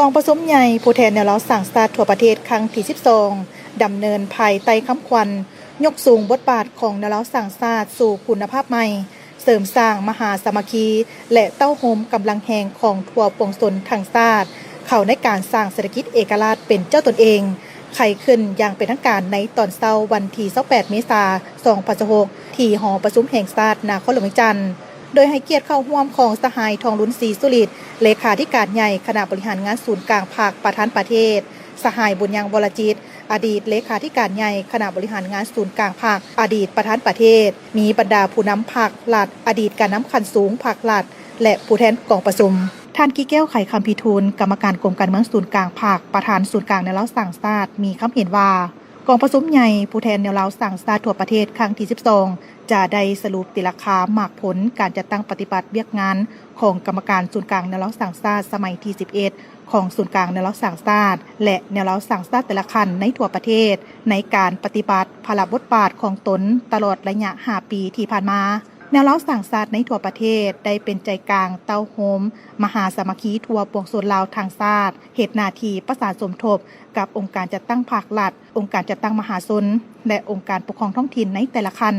ກອງປະຊຸມໃຫຍ່ຜູ້ແທນແນວລາວສ້າງຊາດທົ່ວປະເທດຄັ້ງທີສິບສອງ ດຳເນີນພາຍໃຕ້ຄຳຂວັນ ຍົກສູງບົດບາດຂອງແນວລາວສ້າງຊາດສູ່ຄຸນນະພາບໃໝ່, ເສີມສ້າງມະຫາສາມັກຄີ ແລະ ເຕົ້າໂຮມກຳລັງແຮງຂອງທົ່ວປວງຊົນທັງຊາດ ເຂົ້າໃນການສ້າງເສດຖະກິດເອກະລາດເປັນເຈົ້າຕົນເອງ ໄຂຂຶ້ນຢ່າງເປັນທາງການໃນຕອນເຊົ້າວັນທີຊາວແປດ ເມສາ ສອງພັນຊາວຫົກ ທີ່ຫໍປະຊຸມແຫ່ງຊາດນະຄອນຫຼວງວຽງຈັນ. ໂດຍໃຫ້ກຽດເຂົ້າຮ່ວມຂອງສະຫາຍ ທອງລຸນ ສີສຸລິດ ເລຂາທິການໃຫຍ່ຄະນະບໍລິຫານງານສູນກາງພັກ ປະທານປະເທດ, ສະຫາຍ ບຸນຍັງ ວໍລະຈິດ ອະດີດເລຂາທິການໃຫຍ່ຄະນະບໍລິຫານງານສູນກາງພັກ ອະດີດປະທານປະເທດ, ມີບັນດາຜູ້ນຳພັກລັດ, ອະດີດການນຳຂັ້ນສູງພັກລັດ ແລະ ຜູ້ແທນກອງປະຊຸມ. ທ່ານ ກິແກ້ວ ໄຂຄຳພິທູນ ກຳມະການກົມການເມືອງສູນກາງພັກ ປະທານສູນກາງແນວລາວສ້າງຊາດ ມີຄຳເຫັນວ່າ ກອງປະຊຸມໃຫຍ່ຜູ້ແທນແນວລາວສ້າງຊາດທົ່ວປະເທດຄັ້ງທີສິບສອງ ຈະໄດ້ສະຫຼຸບຕີລາຄາໝາກຜົນການຈັດຕັ້ງປະຕິບັດວຽກງານຂອງກຳມະການສູນກາງແນວລາວສ້າງຊາດສະໄໝທີສິບເອັດ ຂອງສູນກາງແນວລາວສ້າງຊາດ ແລະ ແນວລາວສ້າງຊາດແຕ່ລະຂັ້ນໃນທົ່ວປະເທດ ໃນການປະຕິບັດພາລະບົດບາດຂອງຕົນຕະຫຼອດໄລຍະຫ້າປີທີ່ຜ່ານມາ. ແນວລາວສ້າງຊາດໃນທົ່ວປະເທດໄດ້ເປັນໃຈກາງເຕົ້າໂຮມມະຫາສາມັກຄີທົ່ວປວງຊົນລາວທັງຊາດ, ເຮັດໜ້າທີ່ປະສານສົມທົບກັບອົງການຈັດຕັ້ງພາກລັດ, ອົງການຈັດຕັ້ງມະຫາຊົນ ແລະ ອົງການປົກຄອງທ້ອງຖິ່ນໃນແຕ່ລະຂັ້ນ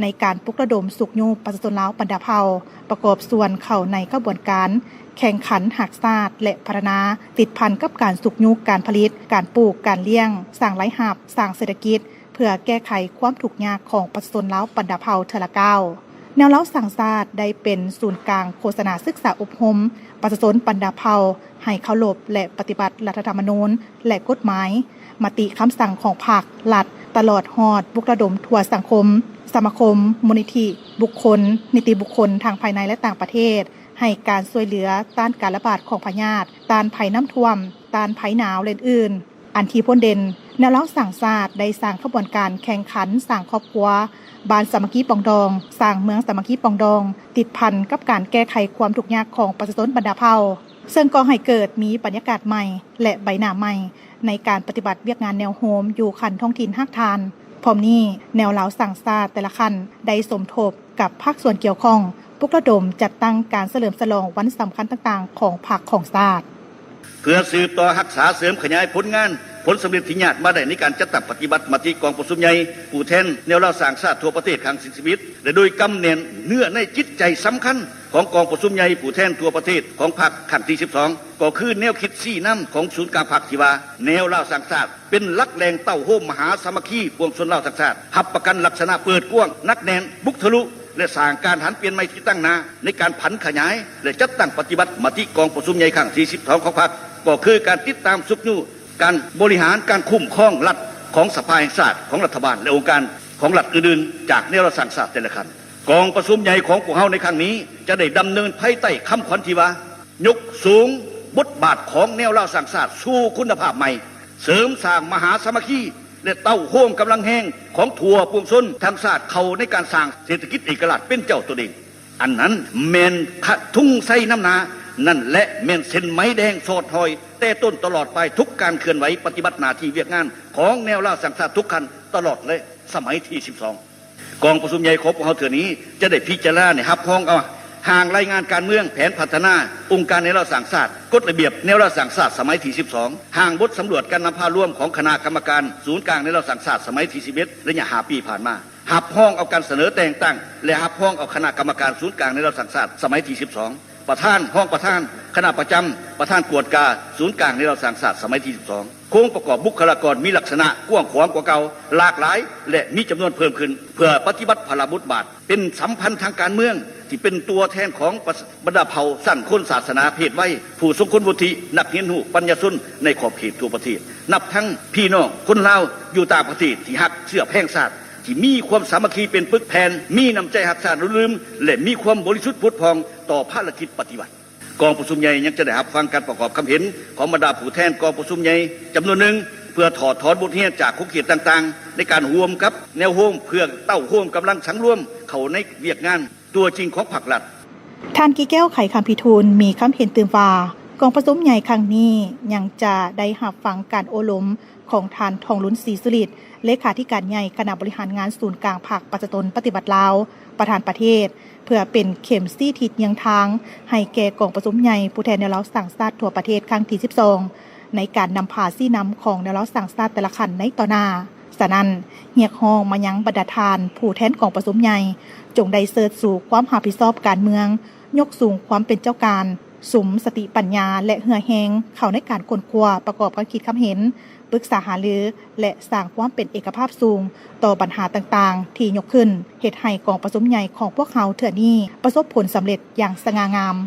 ໃນການປຸກລະດົມຊຸກຍູ້ປະຊາຊົນລາວບັນດາເຜົ່າ ປະກອບສ່ວນເຂົ້າໃນຂະບວນການແຂ່ງຂັນຮັກຊາດ ແລະ ພັດທະນາ ຕິດພັນກັບການຊຸກຍູ້ການຜະລິດ, ການປູກ, ການລ້ຽງ, ສ້າງລາຍຮັບ, ສ້າງເສດຖະກິດ ເພື່ອແກ້ໄຂຄວາມທຸກຍາກຂອງປະຊາຊົນລາວບັນດາເຜົ່າເທື່ອລະກ້າວ. ແນວລາວສ້າງຊາດໄດ້ເປັນສູນກາງໂຄສະນາສຶກສາອົບຮົມປະຊາຊົນບັນດາເຜົ່າ ໃຫ້ເຄົາລົບ ແລະ ປະຕິບັດລັດຖະທຳມະນູນ ແລະ ກົດໝາຍ, ມະຕິຄຳສັ່ງຂອງພັກ, ລັດ, ຕະຫຼອດຮອດປຸກລະດົມທົ່ວສັງຄົມ, ສະມາຄົມ, ມູນນິທິ, ບຸກຄົນ, ນິຕິບຸກຄົນທັງພາຍໃນ ແລະ ຕ່າງປະເທດ ໃຫ້ການຊ່ວຍເຫຼືອຕ້ານການລະບາດຂອງພະຍາດ, ຕ້ານໄພນ້ຳຖ້ວມ, ຕ້ານໄພໜາວ ແລະ ອື່ນໆ. ອັນທີ່ພົ້ນເດັ່ນ, ແນວລາວສ້າງຊາດໄດ້ສ້າງຂະບວນການແຂ່ງຂັນສ້າງຄອບຄົວບ້ານສາມັກຄີປອງດອງ, ສ້າງເມືອງສາມັກຄີປອງດອງ, ຕິດພັນກັບການແກ້ໄຂຄວາມທຸກຍາກຂອງປະຊາຊົນບັນດາເຜົ່າ, ເຊິ່ງກໍ່ໃຫ້ເກີດມີບັນຍາກາດໃໝ່ ແລະ ໃບໜ້າໃໝ່ໃນການປະຕິບັດວຽກງານແນວໂຮມຢູ່ຂັ້ນທ້ອງຖິ່ນຮາກຖານ. ພ້ອມນີ້, ແນວລາວສ້າງຊາດແຕ່ລະຂັ້ນໄດ້ສົມທົບ ກັບພາກສ່ວນກ່ຽວຂ້ອງ ປຸກລະດົມຈັດຕັ້ງການສະເຫຼີມສະຫຼອງວັນສຳຄັນຕ່າງໆຂອງພັກຂອງຊາດ. ເພື່ອສືບຕໍ່ຮັກສາເສີມຂະຫຍາຍຜົນງານ, ຜົນສຳເລັດທີ່ຍາດມາໄດ້ໃນການຈັດຕັ້ງປະຕິບັດມະຕິກອງປະຊຸມໃຫຍ່ຜູ້ແທນແນວລາວສ້າງຊາດທົ່ວປະເທດຄັ້ງທີສິບເອັດ ແລະ ໂດຍກຳແໜ້ນເນື້ອໃນຈິດໃຈສຳຄັນຂອງກອງປະຊຸມໃຫຍ່ຜູ້ແທນທົ່ວປະເທດຂອງພັກຄັ້ງທີສິບສອງ ກໍຄືແນວຄິດຊີ້ນຳຂອງສູນກາງພັກທີ່ວ່າ ແນວລາວສ້າງຊາດ ເປັນຫຼັກແຫຼ່ງເຕົ້າໂຮມມະຫາສາມັກຄີປວງຊົນລາວທັງຊາດ, ຮັບປະກັນລັກສະນະເປີດກວ້າງ, ໜັກແໜ້ນ, ບຸກທະລຸ ແລະ ສ້າງການຫັນປ່ຽນໃໝ່ທີ່ຕັ້ງໜ້າໃນການຜັນຂະຫຍາຍ ແລະ ຈັດຕັ້ງປະຕິບັດມະຕິກອງປະຊຸມໃຫຍ່ຄັ້ງທີສິບສອງຂອງພັກ ກໍຄືການຕິດຕາມຊຸກຍູ້ການບໍລິຫານການຄຸ້ມຄອງລັດຂອງສະພາແຫ່ງຊາດ, ຂອງລັດຖະບານ ແລະ ອົງການຂອງລັດອື່ນໆ ຈາກແນວລາວສ້າງຊາດແຕ່ລະຂັ້ນ. ກອງປະຊຸມໃຫຍ່ຂອງພວກເຮົາໃນຄັ້ງນີ້ ຈະໄດ້ດຳເນີນພາຍໃຕ້ຄຳຂວັນທີ່ວ່າ ຍົກສູງບົດບາດຂອງແນວລາວສ້າງຊາດສູ່ຄຸນນະພາບໃໝ່, ເສີມສ້າງມະຫາສາມັກຄີ ແລະ ເຕົ້າໂຮມກຳລັງແຮງຂອງທົ່ວປວງຊົນທັງຊາດເຂົ້າໃນການສ້າງເສດຖະກິດເອກະລາດເປັນເຈົ້າຕົນເອງ. ອັນນັ້ນແມ່ນຂະທຸງໄຊນຳໜ້າ, ນັ້ນແຫຼະແມ່ນເສັ້ນໄໝແດງສອດຫ້ອຍແຕ່ຕົ້ນຕະຫຼອດປາຍທຸກການເຄື່ອນໄຫວປະຕິບັດໜ້າທີ່ວຽກງານຂອງແນວລາວສ້າງຊາດທຸກຂັ້ນຕະຫຼອດ ແລະ ສະໄໝທີສິບສອງ. ກອງປະຊຸມໃຫຍ່ຂອງພວກເຮົາເທື່ອນີ້ ຈະໄດ້ພິຈາລະນາໃຫ້ຮັບຮອງເອົາຮ່າງລາຍງານການເມືອງ, ແຜນພັດທະນາອົງການແນວລາວສ້າງຊາດ, ກົດລະບຽບແນວລາວສ້າງຊາດສະໄໝທີສິບສອງ, ຮ່າງບົດສຳຫຼວດການນຳພາລວມຂອງຄະນະກຳມະການສູນກາງແນວລາວສ້າງຊາດສະໄໝທີສິບເອັດ ໄລຍະຫ້າປີຜ່ານມາ, ຮັບຮອງເອົາການສະເໜີແຕ່ງຕັ້ງ ແລະ ຮັບຮອງເອົາຄະນະກຳມະການສູນກາງແນວລາວສ້າງຊາດສະໄໝທີສິບສອງ, ປະທານ, ຮອງປະທານ, ຄະນະປະຈຳ, ປະທານກວດກາສູນກາງແນວລາວສ້າງຊາດສະໄໝທີສິບສອງ. ໂຄງປະກອບບຸກຄະລາກອນມີລັກສະນະກວ້າງຂວາງກວ່າເກົ່າ, ຫຼາກຫຼາຍ ແລະ ມີຈຳນວນເພີ່ມຂຶ້ນ ເພື່ອປະຕິບັດພາລະບົດບາດເປັນສຳພັນທາງການເມືອງ ທີ່ເປັນຕົວແທນຂອງບັນດາເຜົ່າ, ຊັ້ນຄົນ, ສາສະໜາ, ເພດໄວ, ຜູ້ຊົງຄຸນວຸດທິ, ນັກຮຽນຮູ້, ປັນຍາຊົນໃນຂອບເຂດທົ່ວປະເທດ, ນັບທັງພີ່ນ້ອງຄົນລາວຢູ່ຕ່າງປະເທດທີ່ຮັກເຊື້ອແພງຊາດ, ທີ່ມີຄວາມສາມັກຄີເປັນປຶກແຜ່ນ, ມີນ້ຳໃຈຮັກຊາດບໍ່ລືມ ແລະ ມີຄວາມບໍລິສຸດຜຸດຜ່ອງຕໍ່ພາລະກິດປະຕິວັດ. ກອງປະຊຸມໃຫຍ່ຍັງຈະໄດ້ຮັບຟັງການປະກອບຄຳເຫັນຂອງບັນດາຜູ້ແທນກອງປະຊຸມໃຫຍ່ຈຳນວນໜຶ່ງ ເພື່ອຖອດຖອນບົດຮຽນຈາກຂົງເຂດຕ່າງໆ ໃນການຮ່ວມກັບແນວໂຮມ ເພື່ອເຕົ້າໂຮມກຳລັງສັງລວມເຂົ້າໃນວຽກງານຕົວຈິງຂອງພັກລັດ. ທ່ານ ກິແກ້ວ ໄຂຄຳພິທູນ ມີຄຳເຫັນຕື່ມວ່າ ກອງປະຊຸມໃຫຍ່ຄັ້ງນີ້ຍັງຈະໄດ້ຮັບຟັງການໂອ້ລົມຂອງທ່ານ ທອງລຸນ ສີສຸລິດ ເລຂາທິການໃຫຍ່ຄະນະບໍລິຫານງານສູນກາງພັກປະຊາຊົນປະຕິວັດລາວ ປະທານປະເທດ ເພື່ອເປັນເຂັມຊີ້ທິດເຍືອງທາງໃຫ້ແກ່ກອງປະຊຸມໃຫຍ່ຜູ້ແທນແນວລາວສ້າງຊາດທົ່ວປະເທດຄັ້ງທີສິບສອງ ໃນການນຳພາຊີ້ນຳຂອງແນວລາວສ້າງຊາດແຕ່ລະຂັ້ນໃນຕໍ່ໜ້າ. ສະນັ້ນ, ຮຽກຮ້ອງມາຍັງບັນດາທ່ານຜູ້ແທນກອງປະຊຸມໃຫຍ່ ຈົ່ງໄດ້ເຊີດຊູຄວາມຮັບຜິດຊອບການເມືອງ, ຍົກສູງຄວາມເປັນເຈົ້າການ, ສຸມສະຕິປັນຍາ ແລະ ເຫື່ອແຮງເຂົ້າໃນການຄົ້ນຄວ້າ, ປະກອບຄຳຄິດຄຳເຫັນ, ປຶກສາຫາລື ແລະ ສ້າງຄວາມເປັນເອກະພາບສູງຕໍ່ບັນຫາຕ່າງໆທີ່ຍົກຂຶ້ນ, ເຮັດໃຫ້ກອງປະຊຸມໃຫຍ່ຂອງພວກເຮົາເທື່ອນີ້ປະສົບຜົນສຳເລັດຢ່າງສະຫງ່າງາມ.